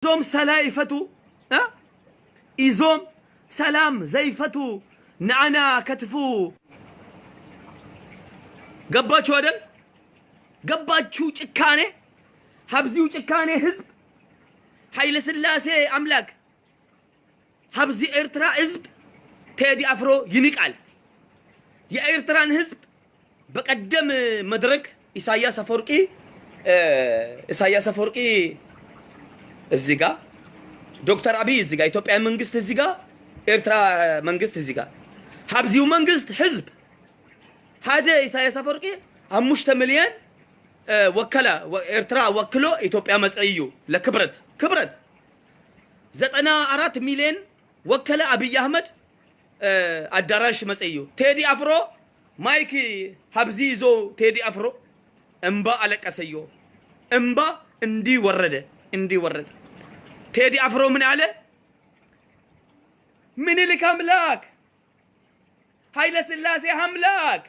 እዞም ሰላ ይፈቱ እ? እዞም ሰላም ዘይፈቱ ንዓና ከትፉ ገባችሁ አይደል? ገባችሁ ጭካኔ? ሀብዚው ጭካኔ ህዝብ ኃይለ ሥላሴ አምላክ ሀብዚ ኤርትራ ህዝብ ቴዲ አፍሮ ይንቃል። የኤርትራን ህዝብ በቀደም መድረክ ኢሳያስ አፈወርቂ ኢሳያስ አፈወርቂ እዚህ ጋር ዶክተር አብይ እዚህ ጋር ኢትዮጵያ መንግስት እዚህ ጋር ኤርትራ መንግስት እዚህ ጋር ሀብዚው መንግስት ህዝብ ሓደ ኢሳያስ አፈወርቂ አሙሽተ ሚልዮን ወከለ ኤርትራ ወክሎ ኢትዮጵያ መጸ እዩ ለክብረት ክብረት ዘጠና አራት ሚልዮን ወከለ አብይ አህመድ አዳራሽ መጸዮ ቴዲ አፍሮ ማይክ ሀብዚ ይዞ ቴዲ አፍሮ እምባ አለቀሰዮ። እምባ እንዲ ወረደ እንዲ ወረደ። ቴዲ አፍሮ ምን አለ? ምኒልክ አምላክ ኃይለ ሥላሴ አምላክ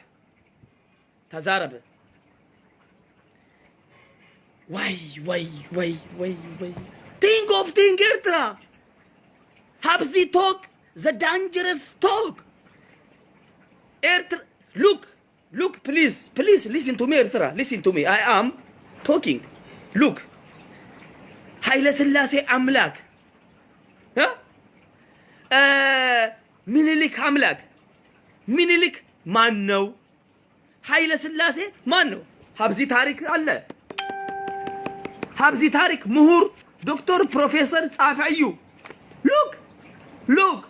ተዛረበ። ወይ ወይ ወይ ወይ ወይ Think of thing ኤርትራ ሀብዚ talk the dangerous talk ኤርትራ look look please please listen to me ኤርትራ listen to me I am talking look ኃይለ ሥላሴ አምላክ እ ምኒልክ አምላክ ምኒልክ ማን ነው? ኃይለ ሥላሴ ማን ነው? ሀብዚ ታሪክ አለ። ሀብዚ ታሪክ ምሁር ዶክተር ፕሮፌሰር ጻፈ እዩ። Look look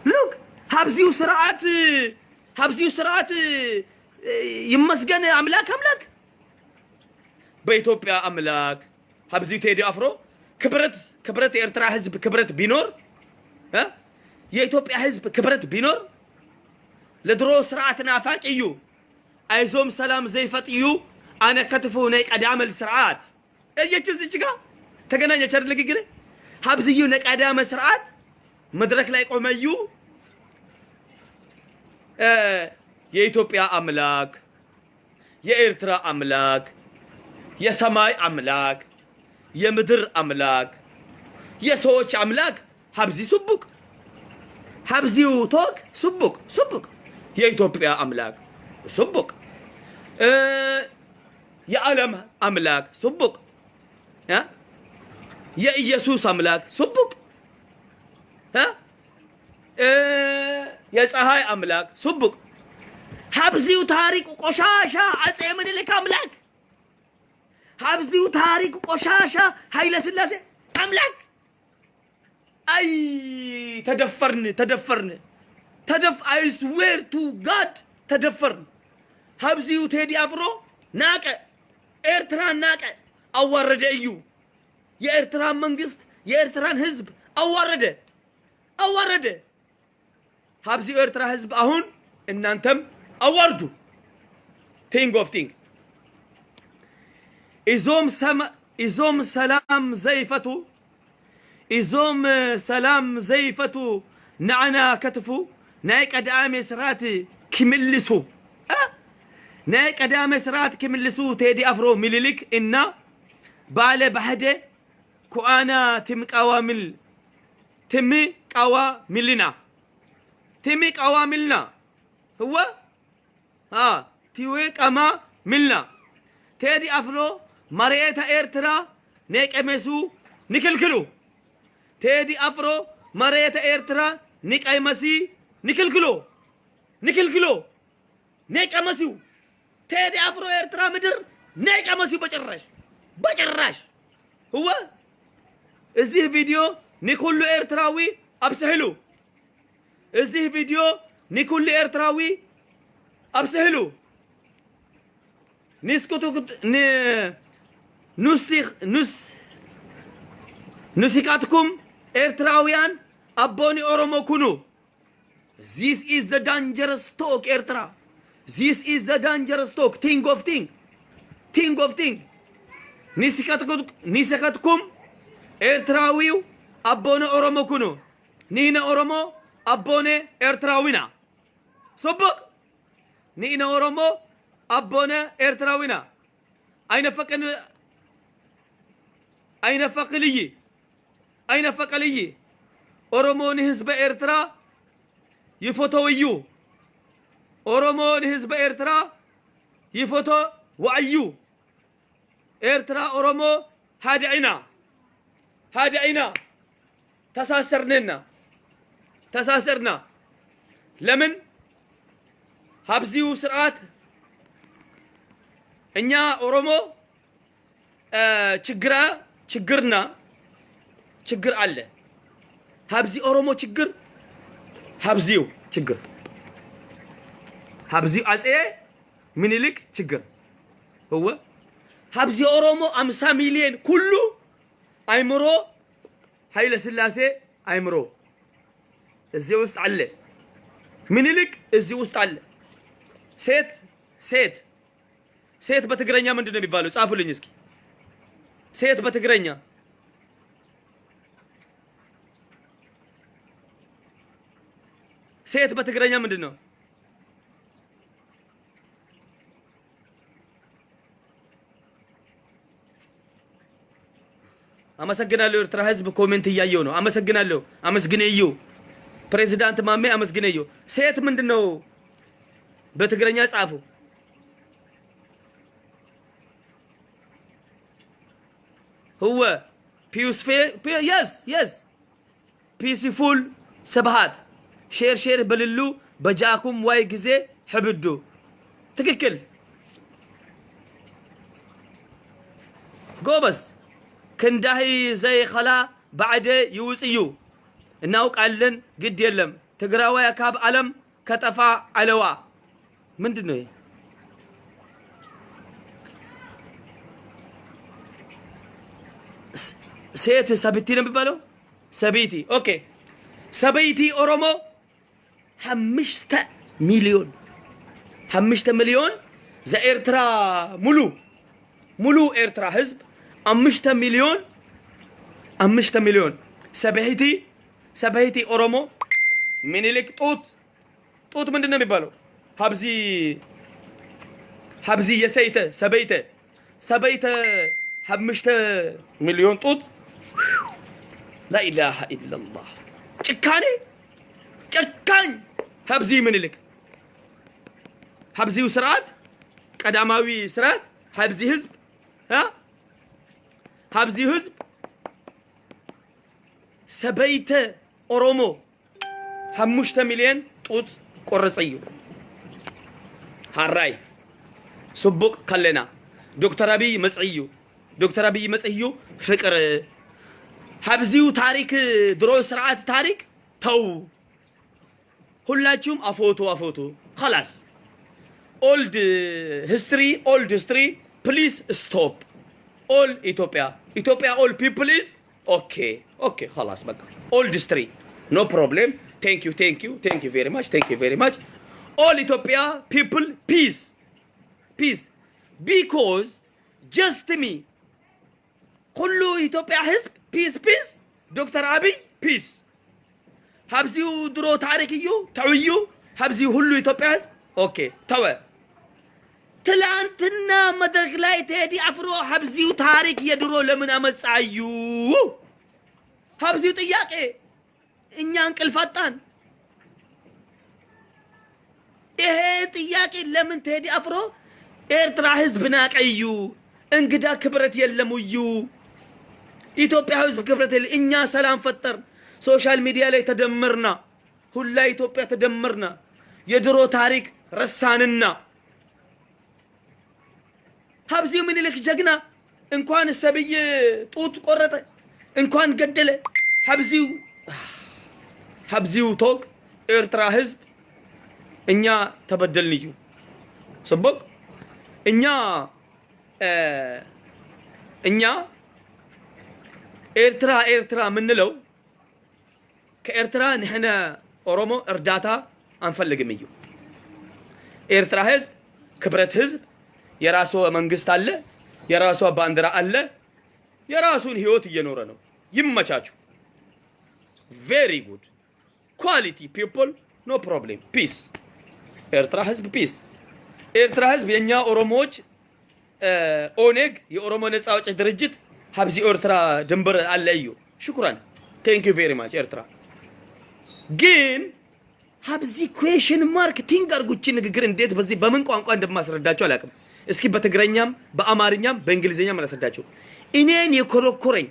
look ሀብዚው ስርዓት ሀብዚው ስርዓት ይመስገን አምላክ አምላክ በኢትዮጵያ አምላክ ሀብዚ ቴዲ አፍሮ ክብረት ክብረት የኤርትራ ህዝብ ክብረት ቢኖር እ የኢትዮጵያ ህዝብ ክብረት ቢኖር ለድሮ ስርዓት ናፋቂ እዩ። ኣይዞም ሰላም ዘይፈጥ እዩ ኣነ ከትፉ ናይ ቀዳመል ስርዓት እየች እዚች ጋ ተገናኘች አይደል ንግግር ሀብዚ እዩ ናይ ቀዳመ ስርዓት መድረክ ላይ ቆመ እዩ የኢትዮጵያ አምላክ የኤርትራ አምላክ፣ የሰማይ አምላክ፣ የምድር አምላክ፣ የሰዎች አምላክ ሀብዚ ስቡቅ ሀብዚው ቶክ ስቡቅ ስቡቅ የኢትዮጵያ አምላክ ስቡቅ የዓለም አምላክ ስቡቅ የኢየሱስ አምላክ ስቡቅ የፀሐይ አምላክ ስቡቅ ሀብዚው ታሪክ ቆሻሻ አጼ ምኒልክ አምላክ ሀብዚው ታሪክ ቆሻሻ ኃይለ ሥላሴ አምላክ አይ ተደፈርን ተደፈርን ተደፍ I swear to God ተደፈርን ሀብዚው ቴዲ አፍሮ ናቀ ኤርትራ ናቀ አዋረደ እዩ የኤርትራ መንግስት የኤርትራን ህዝብ አዋረደ አዋረደ ሀብዚ ኤርትራ ህዝብ አሁን እናንተም አዋርዱ Think of thing እዞም ሰማ እዞም ሰላም ዘይፈቱ እዞም ሰላም ዘይፈቱ ንዓና ከትፉ ናይ ቀዳሜ ስርዓት ክምልሱ ናይ ቀዳሜ ስርዓት ክምልሱ ቴዲ አፍሮ ምልልክ እና ባለ ባህደ ኩኣና ትምቃዋምል ትምቃዋምልና ትምቃዋምልና ህወ አ ትምቃዋምልና ቴዲ አፍሮ መሬታ ኤርትራ ነቀመሱ ንክልክሉ ቴዲ አፍሮ መሬታ ኤርትራ ንቀመሲ ንክልክሎ ንክልክሎ ነቀመሲው ቴዲ አፍሮ ኤርትራ ምድር ነቀመሲው በጭራሽ በጭራሽ እወ እዚህ ቪዲዮ ንኩሉ ኤርትራዊ አብስሕሉ እዚህ ቪዲዮ ንኩሉ ኤርትራዊ አብስሕሉ ንስክቱ ኑስ ኑስ ኑሲካትኩም ኤርትራውያን አቦኒ ኦሮሞ ኩኑ This is the dangerous talk ኤርትራ This is the dangerous talk Think of thing Think of thing ኒስከትኩም ኤርትራዊው አቦነ ኦሮሞ ኩኑ ኒህነ ኦሮሞ አቦነ ኤርትራዊና ጽቡቅ ኒህነ ኦሮሞ አቦነ ኤርትራዊና አይነፈቅን ኣይነፈቅልይ ኣይነፈቀልይ። ኦሮሞ ንህዝበ ኤርትራ ይፈተወዩ። ኦሮሞ ንህዝበ ኤርትራ ይፈቶ ወዓዩ። ኤርትራ ኦሮሞ ሓደ ኢና፣ ሓደ ኢና። ተሳሰርንና፣ ተሳሰርና። ለምን ሀብዚው ስርዓት እኛ ኦሮሞ ችግራ ችግርና ችግር አለ። ሀብዚ ኦሮሞ ችግር ሀብዚው ችግር ሀብዚ አጼ ምኒልክ ችግር እወ ሀብዚ ኦሮሞ አምሳ ሚሊዮን ኩሉ አይምሮ ኃይለ ሥላሴ አይምሮ እዚህ ውስጥ አለ። ምኒልክ እዚህ ውስጥ አለ። ሴት ሴት ሴት በትግረኛ ምንድን ነው የሚባለው? ጻፉልኝ እስኪ። ሴት በትግረኛ ሴት በትግረኛ ምንድን ነው? አመሰግናለሁ። ኤርትራ ህዝብ ኮሜንት እያየው ነው። አመሰግናለሁ። አመስግነዩ። ፕሬዚዳንት ማሜ አመስግነዩ። ሴት ምንድን ነው? በትግረኛ ጻፉ። ህወ ፒዩስፌ yes yes peaceful ስብሃት ሼር ሼር በልሉ በጃኩም ዋይ ግዜ ሕብዱ ትክክል ጎበዝ ክንዳሂ ዘይኸላ ባዕደ ይውፅዩ እናውቃለን ግድ የለም ትግራዋይ ካብ ዓለም ከጠፋ ዓለዋ ምንድን ነው ይሄ? ሴት ሰብቲ ነው የሚባለው? ሰበይቲ okay። ሰበይቲ ኦሮሞ ሐምሽተ ሚሊዮን ሐምሽተ ሚሊዮን ዘኤርትራ ሙሉ ሙሉ ኤርትራ ህዝብ አምሽተ ሚሊዮን አምሽተ ሚሊዮን ሰበይቲ ሰበይቲ ኦሮሞ ሚኒሊክ ጡት ጡት ምንድን ነው የሚባለው? ሀብዚ ሀብዚ የሰይተ ሰበይተ ሰበይተ ሐምሽተ ሚሊዮን ጡት ላኢላሃ ኢለላህ ጭካኔ ጨካኝ ሀብዚ ምኒልክ ሀብዚው ስርዓት ቀዳማዊ ስርዓት ሀብዚ ህዝብ እ ሀብዚ ህዝብ ሰበይተ ኦሮሞ ሐሙሽተ ሚሊዮን ጡት ቆረጸ እዩ። ሐራይ ስቡቅ ከለና ዶክተር አብይ መጽእዩ ዶክተር አብይ መጽእዩ ፍቅር ሀብዚው ታሪክ ድሮ ስርዓት ታሪክ ተው ሁላችሁም አፎቱ አፎቱ خلاص old history old history please stop all ኢትዮጵያ ኢትዮጵያ all people is okay okay خلاص በቃ old history no problem thank you thank you thank you very much thank you very much all ኢትዮጵያ people peace peace because just me ኩሉ ኢትዮጵያ ህዝብ peace peace ዶክተር አብይ peace ሀብዚው ድሮ ታሪክ እዩ ተውዩ ሀብዚው ሁሉ ኢትዮጵያ ህዝብ okay ተወ ትላንትና መድረክ ላይ ቴዲ አፍሮ ሀብዚው ታሪክ የድሮ ለምን አመጻዩ ሀብዚው ጥያቄ እኛ እንቅልፍ አጣን ይሄ ጥያቄ ለምን ቴዲ አፍሮ ኤርትራ ህዝብ ናቀዩ እንግዳ ክብረት የለም እዩ ኢትዮጵያ ህዝብ ክብረት የለ እኛ ሰላም ፈጠር social media ላይ ተደመርና ሁላ ኢትዮጵያ ተደመርና የድሮ ታሪክ ረሳንና ሀብዚው ምኒልክ ጀግና እንኳን ሰብይ ጡት ቆረጠ እንኳን ገደለ ሀብዚው ሀብዚው ቶክ ኤርትራ ህዝብ እኛ ተበደልን እዩ ስቡቅ እኛ እኛ ኤርትራ ኤርትራ ምንለው ከኤርትራ ንሕነ ኦሮሞ እርዳታ አንፈልግም እዩ። ኤርትራ ህዝብ ክብረት ህዝብ የራሱ መንግስት አለ፣ የራሱ ባንዲራ አለ፣ የራሱን ህይወት እየኖረ ነው። ይመቻችሁ። Very good quality people no problem peace ኤርትራ ህዝብ peace ኤርትራ ህዝብ የኛ ኦሮሞዎች ኦኔግ የኦሮሞ ነጻ አውጪ ድርጅት ሀብዚ ኤርትራ ድንበር አለ እዩ። ሽኩራን፣ thank you very much ኤርትራ። ግን ሀብዚ question mark think አድርጉ። እቺ ንግግር እንዴት በዚህ በምን ቋንቋ እንደማስረዳቸው አላውቅም። እስኪ በትግረኛም በአማርኛም በእንግሊዝኛም አላስረዳቸው። እኔን የኮረኮረኝ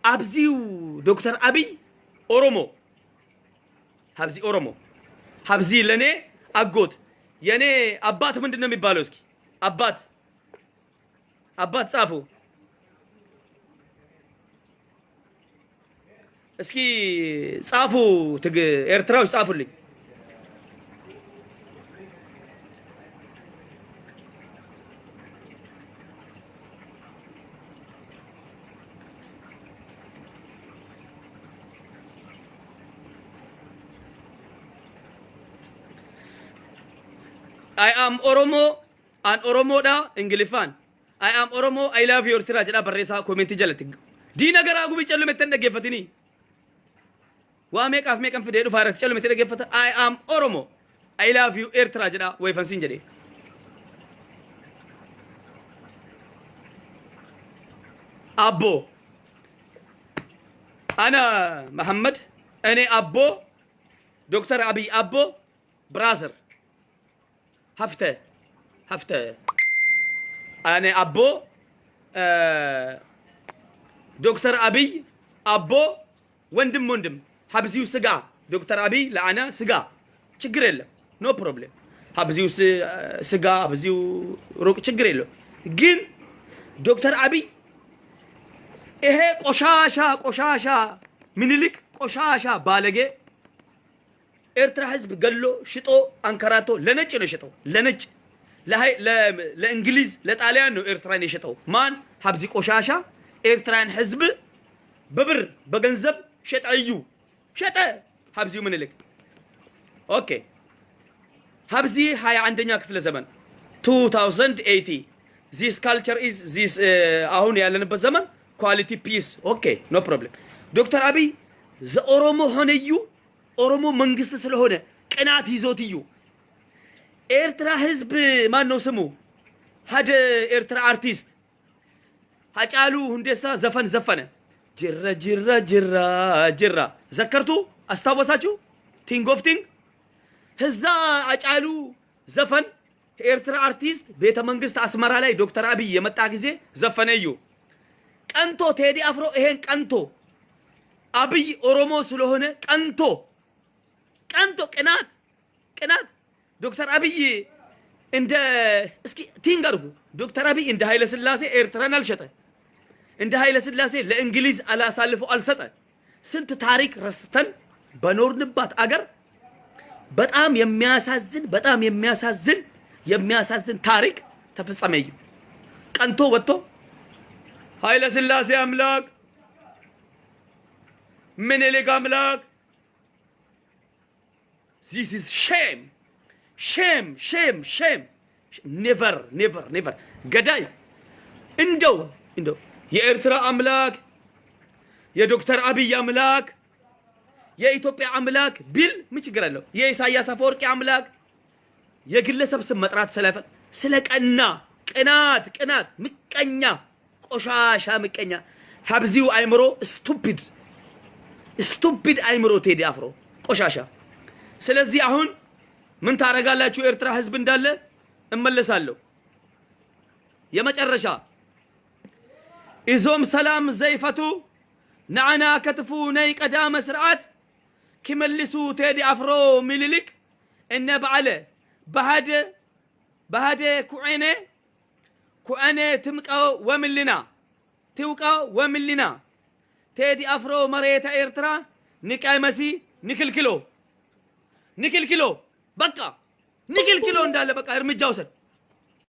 አብዚው ዶክተር አብይ ኦሮሞ፣ ሀብዚ ኦሮሞ፣ ሀብዚ ለኔ አጎት፣ የኔ አባት ምንድን ነው የሚባለው? እስኪ አባት አባት ጻፉ። እስኪ ጻፉ፣ ትግ-፣ ኤርትራዎች ጻፉልኝ። I am Oromo, an Oromo da Ingilifan. I am Oromo, I love you Ertira jedha barreessaa comment jalatti. Diina garaa gubii callume tan dhaggeeffatini. Waa meeqaaf meeqan fidee dhufa irratti callume tan dhaggeeffata. I am Oromo, I love you Ertira jedha wayfan siin jedhe. Abbo. Ana Muhammad, እኔ አቦ፣ ዶክተር አብይ አቦ፣ brother፣ ሀፍተ፣ ሀፍተ፣ እኔ አቦ፣ እ፣ ዶክተር አብይ አቦ፣ ወንድም ወንድም፣ ሀብዚው ስጋ፣ ዶክተር አብይ ለአና ስጋ፣ ችግር የለም፣ no problem። ሀብዚው ስ-፣ ስጋ፣ ሀብዚው ሩቅ፣ ችግር የለው። ግን ዶክተር አብይ ይሄ ቆሻሻ፣ ቆሻሻ፣ ምኒልክ ቆሻሻ ባለጌ፣ ኤርትራ ህዝብ ገሎ፣ ሽጦ፣ አንከራቶ፣ ለነጭ ነው የሸጠው። ለነጭ፣ ለሀይ-፣ ለ-፣ ለእንግሊዝ፣ ለጣሊያን ነው ኤርትራን የሸጠው። ማን? ሀብዚ ቆሻሻ ኤርትራን ህዝብ በብር፣ በገንዘብ ሸጠ እዩ። ሸጠ። ሀብዚው ምኒልክ። ኦኬ። ሀብዚ ሃያ አንደኛ ክፍለ ዘመን፣ two thousand eighty፣ this culture is this፣ እ፣ አሁን ያለንበት ዘመን quality peace። ኦኬ፣ no problem። ዶክተር አብይ ዘኦሮሞ ሆነ እዩ፣ ኦሮሞ መንግስት ስለሆነ ቅናት ይዞት እዩ። ኤርትራ ህዝብ፣ ማን ነው ስሙ? ሓደ ኤርትራ አርቲስት ሃጫሉ ሁንዴሳ ዘፈን ዘፈነ። ጅራ፣ ጅራ፣ ጅራ፣ ጅራ። ዘከርቱ? አስታወሳችሁ? King of King። እዛ ሃጫሉ ዘፈን ኤርትራ አርቲስት ቤተ መንግስት አስመራ ላይ ዶክተር አብይ የመጣ ጊዜ ዘፈነ እዩ። ቀንቶ ቴዲ አፍሮ ይሄን ቀንቶ፣ አብይ ኦሮሞ ስለሆነ ቀንቶ፣ ቀንቶ፣ ቅናት፣ ቅናት። ዶክተር አብይ እንደ፣ እስኪ think አድርጉ። ዶክተር አብይ እንደ ኃይለ ሥላሴ ኤርትራን አልሸጠ። እንደ ኃይለ ሥላሴ ለእንግሊዝ አላሳልፎ አልሰጠ። ስንት ታሪክ ረስተን በኖርንባት አገር በጣም የሚያሳዝን፣ በጣም የሚያሳዝን፣ የሚያሳዝን ታሪክ ተፈጸመ እዩ። ቀንቶ ወጥቶ ኃይለ ሥላሴ አምላክ፣ ምኒልክ አምላክ፣ this is shame, shame, shame, shame. Never, never, never። ገዳይ። እንደው፣ እንደው የኤርትራ አምላክ፣ የዶክተር አብይ አምላክ፣ የኢትዮጵያ አምላክ ቢል ምን ችግር አለው? የኢሳያስ አፈወርቂ አምላክ፣ የግለሰብ ስም መጥራት ስለፈ-፣ ስለቀና፣ ቅናት፣ ቅናት፣ ምቀኛ፣ ቆሻሻ ምቀኛ። ሀብዚው አይምሮ፣ stupid፣ stupid አይምሮ ቴዲ አፍሮ፣ ቆሻሻ። ስለዚህ አሁን ምን ታረጋላችሁ? ኤርትራ ህዝብ እንዳለ እመለሳለሁ። የመጨረሻ፣ እዞም ሰላም ዘይፈቱ፣ ንዓና ከጥፉ፣ ናይ ቀዳመ ስርዓት ክመልሱ፣ ቴዲ አፍሮ፣ ምኒልክ፣ እነ በዓለ፣ በሃደ፣ በሃደ ኩዔነ፣ ኩዐነ ትምቀ ወምልና፣ ትውቀ ወምልና። ቴዲ አፍሮ መሬተ ኤርትራ ንቀመሲ፣ ንክልክሎ፣ ንክልክሎ፣ በቃ ንክልክሎ እንዳለ፣ በቃ እርምጃ ውሰድ።